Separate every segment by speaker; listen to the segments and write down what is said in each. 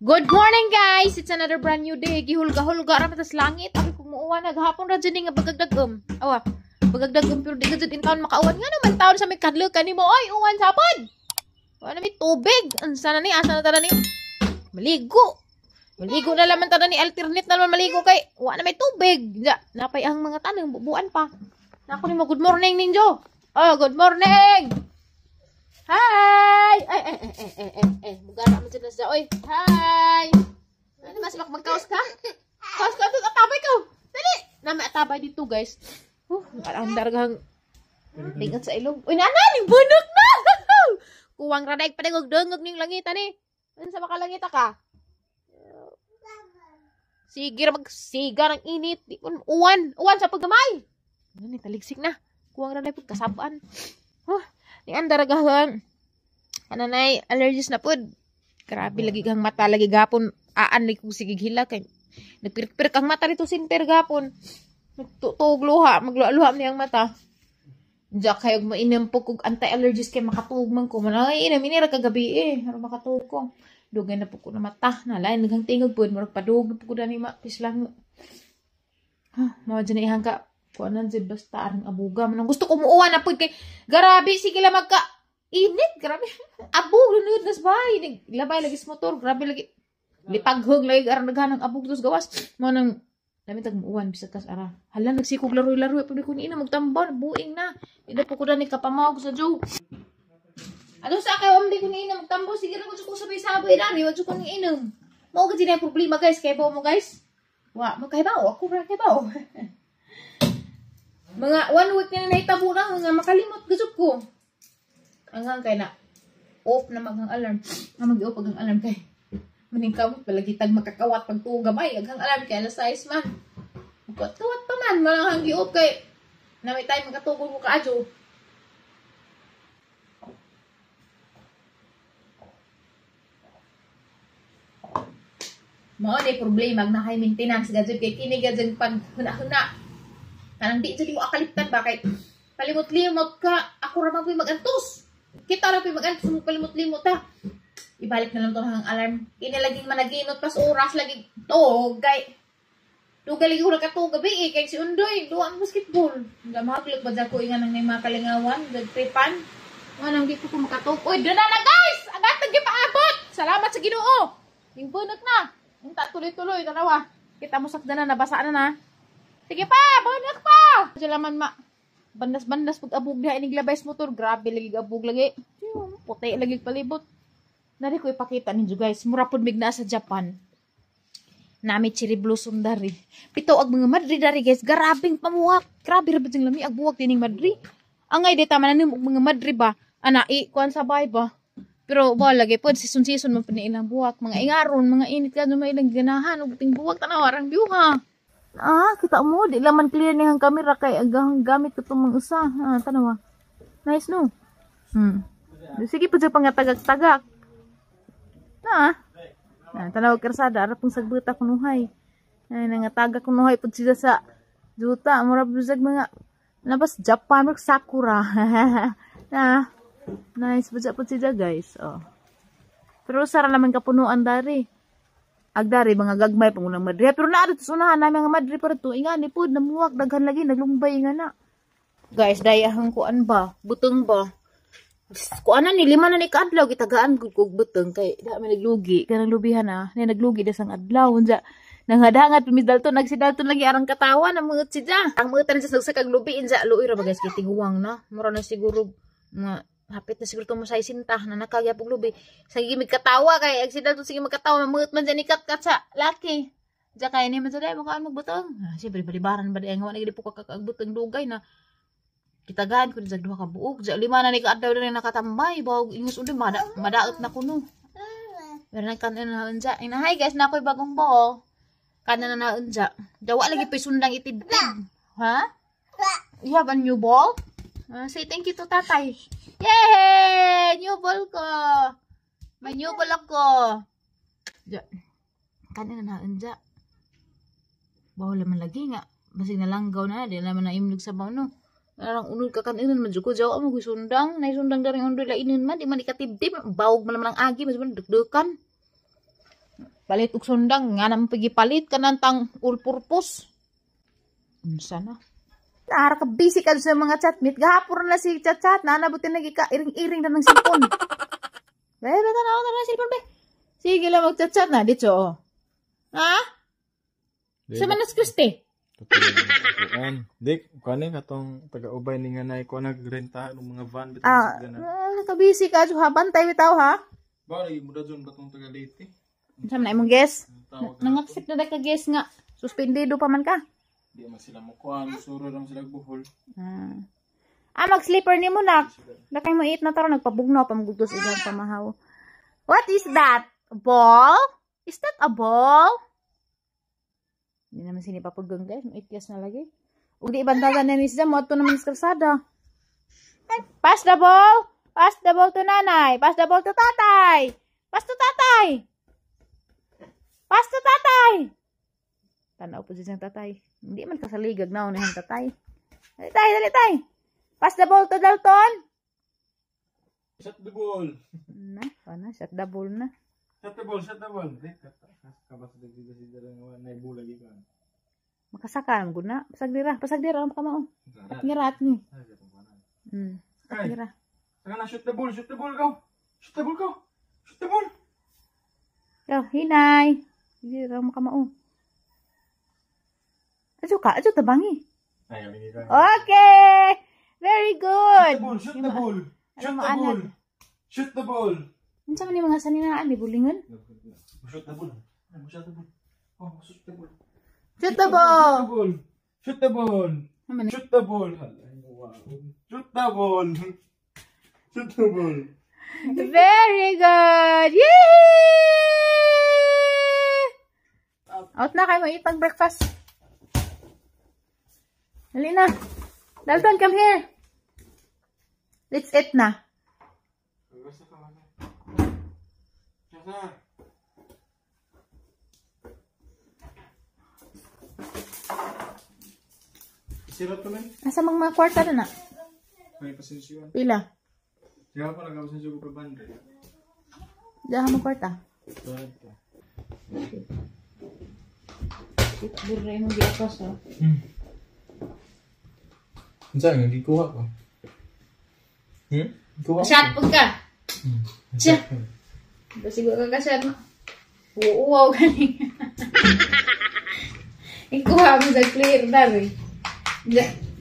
Speaker 1: Good morning, guys! It's another brand new day. Gihulga-hulga ra tas langit. Abi kung muuwan naghapon ra jud ni nga bagagdagom. Awa, bagagdagom pero di ka jud in taon makauwan nga naman taon sa may kadlok kanimo oy, uwan sapod. Wala na may tubig. Unsa na ni? Asa na ta ni? Maligo. Maligo na laman ta ni, alternate na naman maligo kay wa na may tubig. Ja, napay ang mga tanong bubuan pa. Nako nimo, good morning ninyo. Oh, good morning. Hi! Ay, ay, ay, ay, ay, ay, ay. Mugara mo dyan na siya. Oy, hi! Ano, mas magkaos ka? Kaos ka, ito, atabay ko! Dali! Na, may atabay dito, guys. Ang dargang tingat sa ilong. Uy, nana, ning bunok na! Kuwang raday pa dengog dengog ning langitan eh. Ano sa makalangita ka? Sige, magsiga ng init. Di ko uwan. Uwan sa paggamay. Ano ni, taligsik na. Kuwang raday pag kasabaan. Huh. Ni ang daragahan. Ano nay, allergies na pud. Grabe lagi kang mata lagi gapon. Aan lagi kong sige hila kay nagpirik-pirik ang mata dito sinter gapon. Nagtutuog luha, magluha-luha niyang mata. Diya kayo mainom po kog anti-allergies kay makatuog man ko. Manay inom inira kagabi eh, aron makatuog ko. Dugay na po ko na mata. Nalain naghang tingog pud, murag padug na po ko dani ma pislang. Ha, mao dyan ihang ka. Kuanan jud basta arang abuga man. Gusto ko muuwan na pud kay grabe sige lang magka init, grabe. Abog lunod nas bay, labay lagi sa motor, grabe lagi. Lipaghog lagi arang naghanang abog dos gawas. Mo nang dami tag muuwan bisag kas ara. Hala nagsikog laroy-laroy pud ko ni ina magtambaw, buing na. Di na po ko dani kapamawag sa Joe. Ano sa kayo amdi ko ni ina magtambaw, sige ra ko sabay-sabay dani, wa ko ni inom. Mao gid na problema guys, kay ba mo guys? Wa mo kay ba ako ra kay ba. Mga 1 week na nahitabo na nga makalimot gusok ko. Ang kay na off na maghang alarm. Nga mag-off ang alarm kay maning kamot palagi tag makakawat pagtuog gamay aghang alarm kay alas 6 man. Kawat pa man malang hang gi-off kay na may time makatugol ko kaadyo. Mao ni problema ang nakay maintenance gadget kay kini gadget pag huna-huna. Kanang di jud mo akaliptan ba kay palimot-limot ka, ako ra man puy magantos. Kita ra puy magantos mo palimot-limot ta. Ibalik na lang to ang alarm. Kini laging managinot pas oras lagi tuog kay dugay lagi ko nakatuog gabi eh, kay si Undoy duwa ang basketball. Mahaglok ba ko inga nang mga kalingawan, nagtripan. Wa nang di ko makatuog. Oy, duna na guys. Ang atong gipaabot. Salamat sa Ginoo. Ning bunot na. Unta tuloy-tuloy tanawa. Kita mo sakda na nabasa na na. Sige pa, bunot pa. Diyan ma. Bandas-bandas pag abog diha inig labay sa motor, grabe lagi abog lagi. Puti lagi palibot. Nari ko ipakita ninyo guys, mura pud mig naa sa Japan. Nami cherry blossom dari. Pito ag mga madri dari guys, grabing pamuwak. Grabe ra jud lami ag buwak dining madri. Angay di tama na nimo og mga madri ba. Ana i kuan sa bay ba. Pero ba lagi pod season-season man pud ni ilang buwak, mga ingaron, mga init ka may ilang ganahan og ting buwak tanaw arang view ha. Ah, kita mo, di laman clear ni ang camera kay agang gamit ko itong mga usa. Ah, tanawa. Nice no. Sige po dyan pangatagak-tagak. Na. Na, tanawa karsada ara pong sagbuta kunuhay. Ay nangatagak kunuhay pud sila sa juta, mura pud mga nabas Japan mag sakura. Na. Nice pud sila guys. Oh. Pero sara naman kapunuan dari. Agdari mga gagmay pangunang madri pero naa dito sa unahan namin mga madri pero to ingani pud namuwak daghan lagi naglumbay nga na guys. Dayahang kuan ba butong ba kuan na ni lima na ni kaadlaw gitagaan gud kog butong kay da man naglugi kanang lubihan na ni naglugi dasang adlaw unja nanghadangat pud Dalton nagsi Dalton lagi arang katawa na mga siya ang mga tanan sa sakag lubi inja luoy ra ba guys kay tiguang na mura na siguro mga hapit na siguro mo sa isinta na nakagya pug lubi. Sige magkatawa kay ag sila to sige magkatawa mamuot man dyan ikat-kat sa laki. Diya kay ni man sa mo kaan magbutong. Ah, siyempre balibaran ba di ang wala gid po kakagbutong dugay na. Kitagaan ko sa duha ka buok. Diya lima na ni kaadlaw na nakatambay bawog ingos ulit madaot na kuno. Pero nagkanon na unja. Ina hi guys, na ako'y bagong ball. Kanan na unja. Dawa lagi pa sundang itibtib. Ha? You have a new ball? Say thank you to tatay. Yay! New ball ko! May new ball ako. Kanin na naunja. Bawal naman lagi nga. Basig nalanggaw na. Di naman naimnog sa baw no. Narang unod ka kanin man jud ko. Jawa mo sundang. Naisundang daring unod lainin man. Di man ikatibtib. Bawog man naman ang agi. Mas man dukdukan. Palit og sundang nga naman pagipalit ka ng tang all purpose. Unsa na? Nara ka busy ka sa mga chatmate. Gahapon na si chat chat. Naanabutin lagi ka iring-iring na ng cellphone. Be, be, tanaw na ng cellphone, be. Sige lang mag-chat-chat na. Dito, oh. Ha? Sa manas Kristi?
Speaker 2: Dik, kani katong taga-ubay ni nga nay ko nagrenta ng mga van bitong
Speaker 1: Ah,
Speaker 2: sa ganan.
Speaker 1: kabisi ka ha, bantay bitaw ha.
Speaker 2: Ba lagi mo dadyon batong taga Leyte.
Speaker 1: Unsa man imong guess?
Speaker 2: Tawag na.
Speaker 1: Nang-accept na ka guess nga suspendido pa man ka.
Speaker 2: Di man sila mo kuan, suro lang sila buhol.
Speaker 1: Ah, ah mag-sleeper nimo nak. Dakay mo eat na taro nagpabugnaw pa magugtos ilang pamahaw. What is that? A ball? Is that a ball? Hindi naman sini papugang guys, maityas na lagi. Ug di bantagan na ni siya mo ato naman sa kalsada. Pass the ball. Pass the ball to nanay. Pass the ball to tatay. Pass to tatay. Pass to tatay. Tanaw po siyang tatay. Hindi man kasaligag na ang tatay. Dali tay, dali tay. Pass the ball to Dalton.
Speaker 2: Shot the ball.
Speaker 1: Na, pana, shot the ball na.
Speaker 2: Shot the ball, shot the ball. Di kabas dito si dalang nay bulag ka.
Speaker 1: Makasaka am gud na. Pasag dira, pasag dira ang kamao. Ngirat ni.
Speaker 2: Ay.
Speaker 1: Ngira.
Speaker 2: Saka na shoot the ball go. Shoot the ball go. Shoot the ball.
Speaker 1: Yo, hinay. Dira mo kamao. Adyo ka, adyo tabangi.
Speaker 2: Ay, galing ka.
Speaker 1: Okay. Very good.
Speaker 2: Shoot the ball, shoot the ball. Shoot
Speaker 1: Alam mo,
Speaker 2: the
Speaker 1: anad.
Speaker 2: ball. Shoot the ball.
Speaker 1: Unsa man ni mga saninaan ni bulingon?
Speaker 2: Shoot the ball. Shoot the ball. Oh, shoot the ball.
Speaker 1: Shoot the ball.
Speaker 2: Shoot the ball.
Speaker 1: Ano man ni?
Speaker 2: Shoot the ball. Shoot the ball. Shoot the ball.
Speaker 1: Very good. Yay! Out na kayo mo ipag breakfast. Dali na. Dalton, come here. Let's eat na.
Speaker 2: Sirot ko man.
Speaker 1: Nasa mga kwarta na na.
Speaker 2: May pasensya.
Speaker 1: Pila?
Speaker 2: Siya pa nagkapasensya ko pa bandre.
Speaker 1: Diyan mo kwarta.
Speaker 2: Sorry ko.
Speaker 1: Burra yung giapas, oh.
Speaker 2: Unsa nga gikuha ko? Gikuha.
Speaker 1: Shot pag ka. Siya. Basigo ka ka shot. Uuwaw galing. Ikuha mo sa clear dari.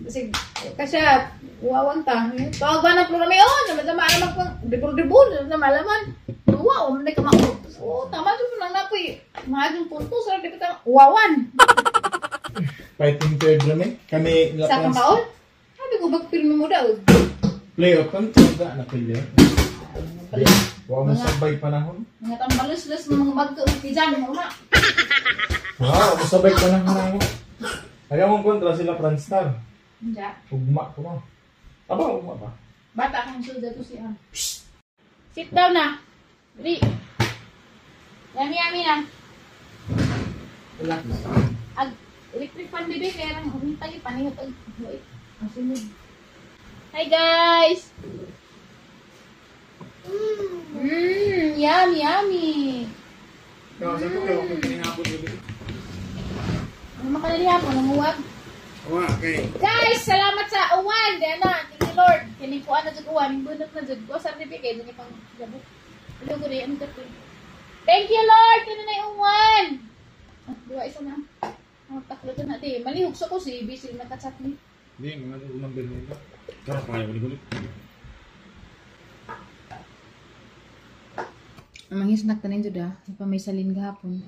Speaker 1: Basig ka shot. Uwawan ta. Tawag ba na plura may on? Naman naman pang dibul-dibul na malaman. Uwaw, man ka mao. Oh, tama jud nang napoy. Mahal yung punto sa di pa uwawan.
Speaker 2: Fighting third rami. Kami
Speaker 1: Sa kambaon? Sabi ko bag pirmi mo daw.
Speaker 2: Playoff kan tanda na playoff. Wa mo sabay panahon.
Speaker 1: Mga tambalos-los mga magka diyan mo na.
Speaker 2: Wow, mo sabay panahon na ako. Aga mong kontra sila Franstar.
Speaker 1: Unja.
Speaker 2: Ugma ko mo. Aba, ugma ba?
Speaker 1: Bata kang sulda to siya. Sit down na. Dali. Yummy, yummy na.
Speaker 2: Wala.
Speaker 1: Ag electric fan bebe kaya nang humintay panihot og wait. Ang sunod. Hi guys. Yummy, yummy.
Speaker 2: Kaya sa ko kay ko kinahapon gabi.
Speaker 1: Ano makalihapon ang uwag?
Speaker 2: Wa kay.
Speaker 1: Guys, salamat sa uwan. Diyan na, thank you Lord. Kini ko ano jud uwan, ning bunot na jud ko sa bebe kay duni pang gabot. Ano ko rin, ano ka to? Thank you Lord, kini na yung uwan. Ah, duwa isa na. Ang taklo to na di. Malihog sa ko si busy na ka-chat ni.
Speaker 2: Di mga number nila. Karo pa kayo gulit.
Speaker 1: Ang mangisnak tanin jud ah, pa may salin gahapon.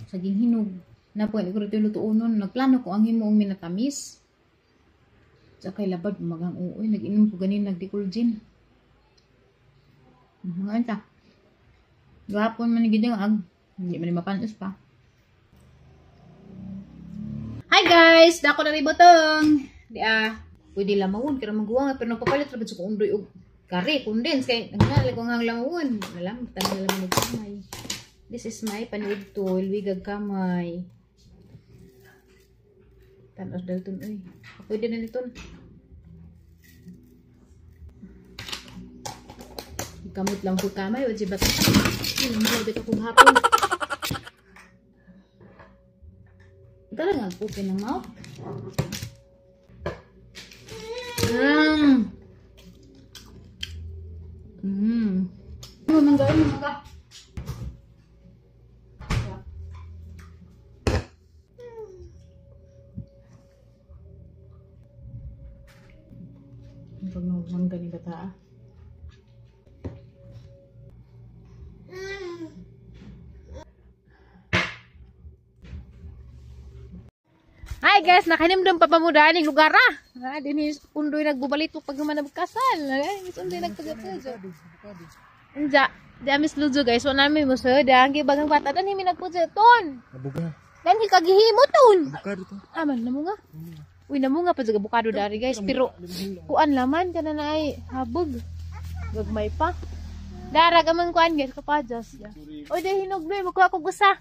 Speaker 1: Saging hinog. Na po, ko rito lutuonon. Nagplano ko ang himuong minatamis. Sa kay labad, magang uoy. Nag-inom ko ganin, nagdikul gin. Mga anta. Gahapon man gid ang ag. Hindi man mapanos pa. Hi guys! Dako na ribotong. Di ah, pwede lamawon kaya maguwa pero nagpapalit ra sa undoy og kare condense kay nagnala ko ang lamawon. Alam, tanan lang mo kamay. This is my paniudto, ilwigag kamay. Tanos dalton oy. Pwede na nito. Kamot lang ko kamay o di ba? Mo dito kung hapon. Talagang open ang mouth. Mangga, mangga. Pag mangga ni bata. Hi guys, nakahinimdom pa pamudahan yung lugar ah. Ah, din undoy nagbubalito pag human nagkasal. Ay, undoy nagpagapujo. Unja, di amis lujo guys, wala namin mo sir. Dahil bagang bata dan himi nagpujo ton.
Speaker 2: Abuga.
Speaker 1: Dan hikagihimo ton.
Speaker 2: Abukado to.
Speaker 1: Aman na mo nga. Uy, namunga pa juga bukado dari guys, pero kuan laman kana na ay habog. Gagmay pa. Dara ka man kuan guys, kapajas. Oy, dahil hinog na, magkuha ko gusa.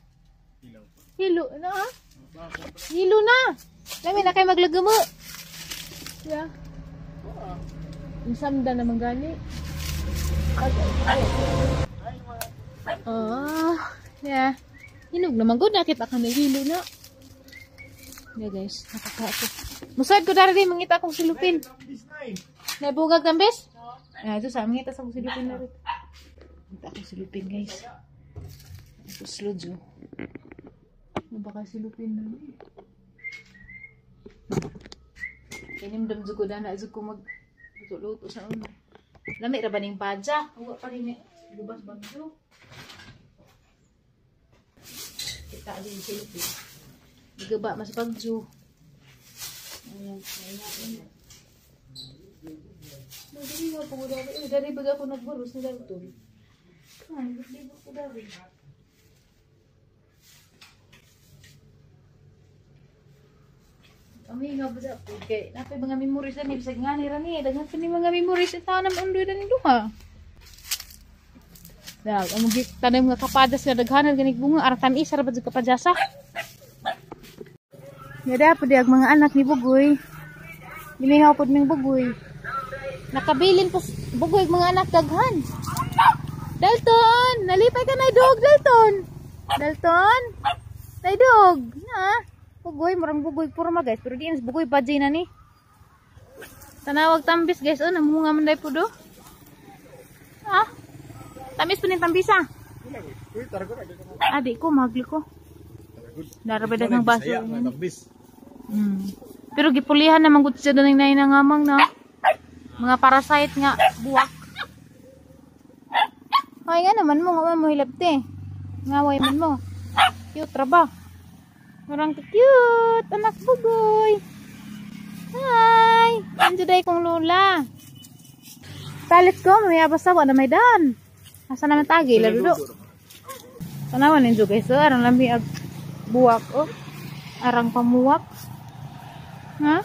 Speaker 1: Hilo na ah. Hilo na. Lami na kay maglagamo. Yeah. Samda naman gani. Oh, yeah. Hinog naman gud, nakita ka na hilo na. Yeah guys, nakaka ako. Musad ko dari mangita akong silupin. Naibugag tambis? Ah, ito sa mangita sa akong silupin na rin. Mangita akong silupin guys. Ito sludge oh. Ano ba kayo silupin na rin? Kinimdam jud ko dana jud ko mag luto-luto sa una. Lami ra ba ning padya? Uwa pa rin lubas bagyo. Kita din silupin. Gaba mas bagyo. Ayan, ayan. Dali nga po dari. Dari baga ako nagburos ni Dalton. Ay, di ba ko dari. Ami nga ba po kay napay mga memories ani bisag nga ni rani daghan pa ni mga memories sa taon nam undoy dan duha. Dag, among tanim nga kapadas nga daghanan ganig bunga arang tamis ra ba jud kapadasa. Nga po di ang mga anak ni Bugoy. Gimihaw pod ming Bugoy. Nakabilin po Bugoy mga anak daghan. Dalton, nalipay ka na dog Dalton. Dalton. Nay dog. Na. Bugoy murang Bugoy puro ma guys, pero di ins Bugoy badjay na ni. Tanawag tambis guys, oh namunga man day pudo. Ah. Tamis pa ning tambisa. Adi ko magli ko. Darabay daghang baso. Pero gipulihan naman gud siya dunay nay nangamang na mga parasite nga buwak. Ay nga naman mo nga mo hilabte. Ngaway man mo. Cute ra ba? Murang cute anak Bugoy. Hi. Andiyo day kong lola. Talit ko mamaya basta wa na may dan. Asa naman tagi la dudo. Tanawan ninyo guys, arang lami ag buwak oh. Arang pamuwak. Ha?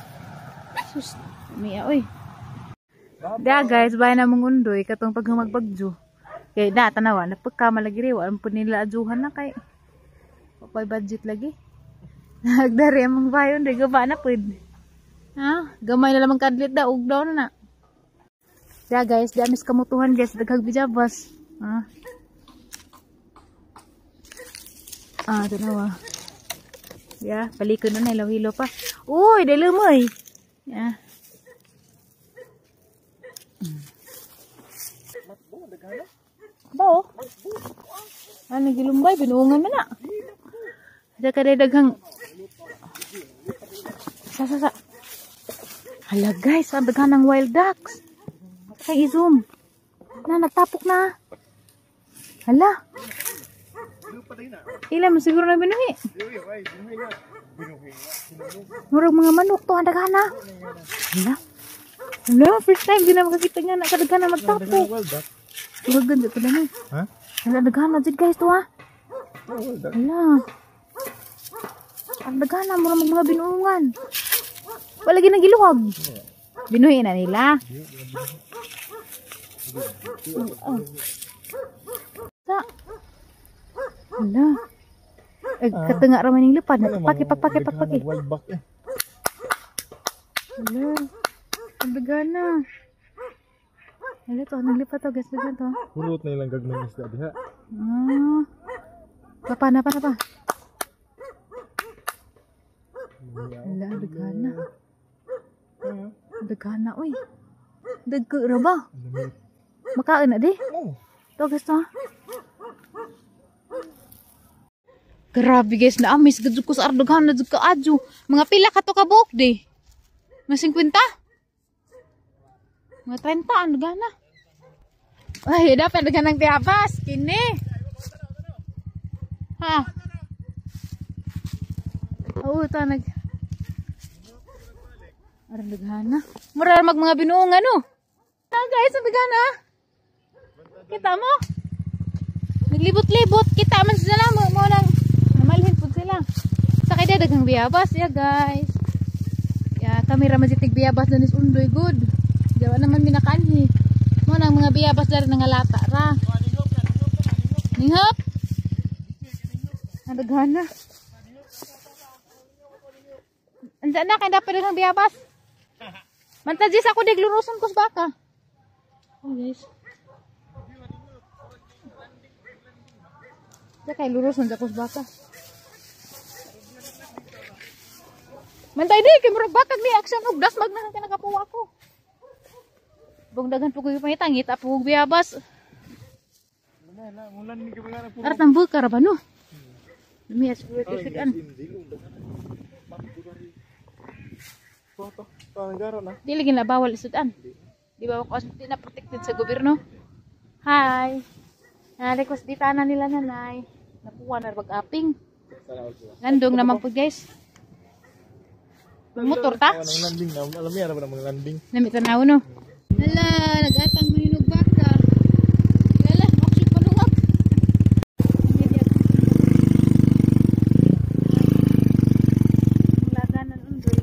Speaker 1: Sus, miya oy. Da guys, bay na mong undoy katong paghumagbagyo. Kay da tanawa na pagkamalagi wa ang pud nila adjuhan na kay papay budget lagi. Nagdari among bayon day gaba na pud. Ha? Gamay na lamang kadlit da ug daw na. Da guys, di amis kamutuhan guys, daghang bijabas. Ha? Ah, tanawa. Ya, palikon na hilo-hilo pa. Uy, dali mo eh. Ya. Bao. Ano gilumbay binuungan man na. Ada kada daghang sa sa sa. Hala guys, ang daghan ng wild ducks. Kay i-zoom. Na nagtapok na. Hala. Ila mo siguro na binuhi. Murag mga manok to ang daghana. Hala. Hala, first time gina makakita nga na kadaghan na magtapok. Tugag ganda to na.
Speaker 2: Ha?
Speaker 1: Hala daghana jud guys to ha. Hala. Ang daghana murag mga binuungan. Wala gina giluhag. Binuhi na nila. Oh. Sa. Hala. Eh, katanga ra man ning lupad. Paki paki paki paki. Hala. Ang daghana. Hala to, naglipat to guys, daghan to.
Speaker 2: Hulot na ilang gagmay isda diha.
Speaker 1: Ah. Pa na pa na pa. Dagkana, uy. Dagko ra ba? Makaon na di?
Speaker 2: Oh.
Speaker 1: To gusto. Grabe guys, naamis gud ko sa Ardogan na jud ka adyo. Mga pila ka to ka buok di? Mga 50? Mga 30 ang daghan na. Ay, dapat daghan ng tiyabas kini. Ha? Oo, ta nag Aron daghan na. Mura mag mga binuong ano. Ah, guys, ang daghan na. Kita mo? Naglibot-libot. Kita man sila mo nang namalhin pud sila. Sa kay daghang biyabas ya guys. Ya kamera man sitig biyabas na nis undoy good. Jawa naman minakanhi. Mo nang mga biyabas dari nangalata ra. Ninghop. Ang daghan na. Andiyan na kay dapat daghang biyabas. Mantajis ako digluruson ko sa baka. Oh guys. Sa kay luruson sa kus baka. Mantay di kay murag bakag ni action og dasmag na ka nakapuwa ko. Bong daghan po ko pangita ngita po og biyabas. Ara tambuk ka ra ba no? Lami as an. Dili gina bawal isudan. Di ba ko di na protected sa gobyerno? Hi. Request di tanan nila nanay. Napuwa na bag-aping. Landong naman po guys. Motor ta?
Speaker 2: Ang landing na. Alam niya na ba mga landing?
Speaker 1: Nami tanaw no. Hala, nag-atang mahinog baka. Lala, action palungag. Laganan undoy.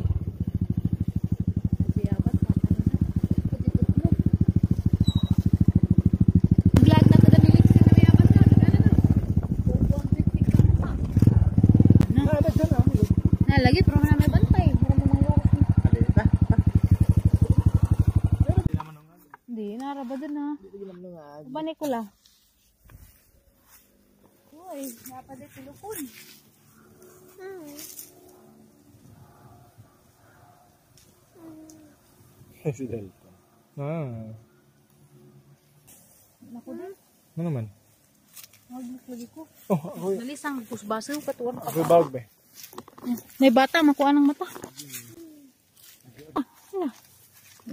Speaker 1: Biyabas pa Vlog na ko dami na biyabas na. Na lagi pero na may bantay. Mura mo mga oras ni. Hindi, nara ba dun ha? Ba Nicola? Uy, napalit silupon.
Speaker 2: Si Delta. Ah.
Speaker 1: Naku din.
Speaker 2: Ano naman?
Speaker 1: Magluk lagi ko.
Speaker 2: Oh, ako.
Speaker 1: Nalisang kusbaso katuwan pa.
Speaker 2: Ako bawag ba?
Speaker 1: May bata, makuha ng mata. Ah,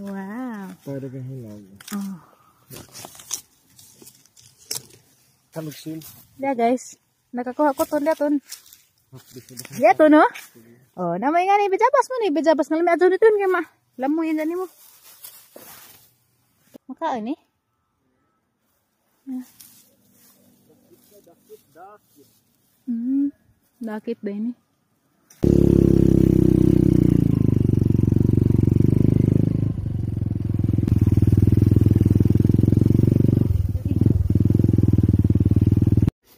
Speaker 1: wow.
Speaker 2: Para kang hinog.
Speaker 1: Oh.
Speaker 2: Kamigsil.
Speaker 1: Yeah guys, nakakuha ko ton daton. Yeah to no? Oh, namay nga ni bijabas mo ni bijabas na lami adto nito kay ma. Lamoy yan mo. Makaon eh. Dakit ba ini?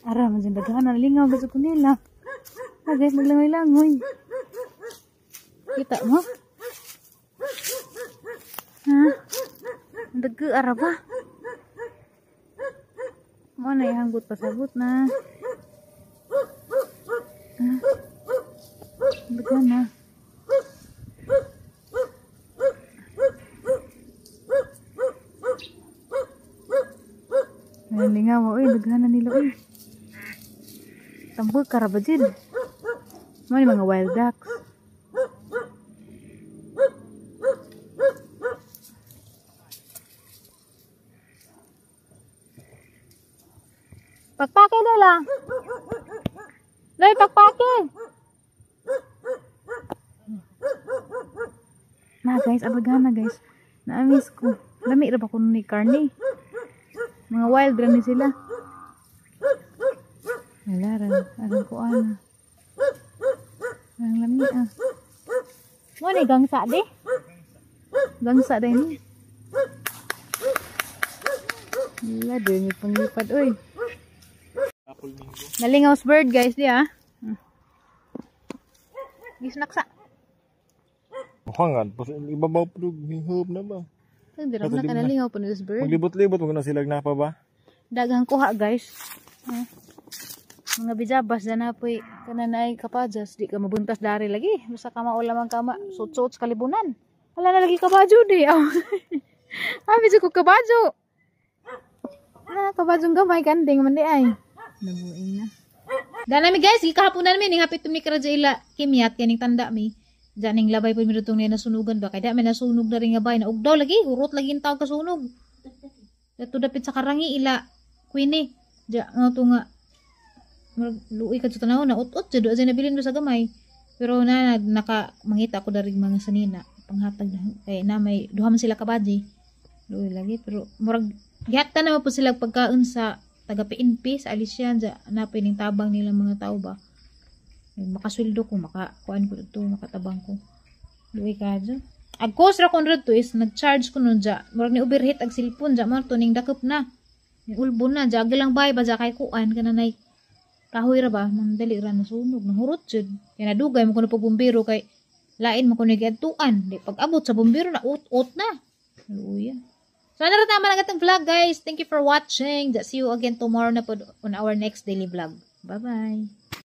Speaker 1: Ara man dyan daghan na lingaw gusto ko nila. Ah guys, maglangoy-langoy. Kita mo? Ha? Ang dagko ara ba? Mo na ihanggot pasabot na. Ha? Ang daghan na. Ay, lingaw mo. Uy, daghan na nila. Uy. Tambuk ka ra ba dyan? Mo ni mga wild ducks. Pakpake Lola. Loy, pakpake. Na guys, abagana guys. Na-miss ko. Lami ra ba kuno ni Carney? Mga wild ra ni sila. Wala ran, arang ko ana. Arang lami ah. Mo ni gangsa di? Gangsa din ni. Wala din yung panglipad oy. Nalingaw bird guys di ah. Gisnaksa.
Speaker 2: Mukhang ibabaw po hihop na ba?
Speaker 1: Hindi ra na kanalingaw po this bird.
Speaker 2: Maglibot-libot mo na sila napa ba?
Speaker 1: Daghang kuha guys. Mga bijabas na na po'y kananay kapajas. Di ka mabuntas dari lagi. Basta ka maulaman ka ma. Suot-suot sa kalibunan. Wala na lagi kabajo di. Ah, medyo ko kabajo. Ah, kabajong gamay kanding man di ay. Nabuing na. Dana mi, guys, gikahaponan mi ning hapit mi kara ila kimyat kaning tanda mi. Diyan ning labay po mi dutong niya nasunugan ba kay da may nasunog na rin nga bay na ugdaw lagi hurot lagi yung tawag kasunog. Dato dapit sa karangi ila Queenie. Diya nga to nga murag luoy ka sa tanaw na ut-ut jud do nabilin do sa gamay. Pero na naka mangita ko dari mga sanina panghatag na kay na may duha man sila kabadji. Luoy lagi, pero murag gihatan naman po sila pagkaon sa taga PNP sa Alisian ja na ning tabang nila mga tao ba. Ay, makasweldo ko, maka kuan ko dito, makatabang ko. Luoy ka dyan. Ag cause ra kon to is nag-charge ko nun ja. Murag ni overheat ag cellphone ja mo to ning dakop na. Ni ulbo na ja lang bay ba ja kay kuan kana nay kahoy ra ba mandali ra nasunog, nahurot jud. Kay nadugay mo kuno pag bumbero kay lain mo kuno giadtuan. Di pag abot sa bumbero na ut-ut na. Luya. So ano ra tama lang atong vlog, guys. Thank you for watching. See you again tomorrow na pod on our next daily vlog. Bye bye.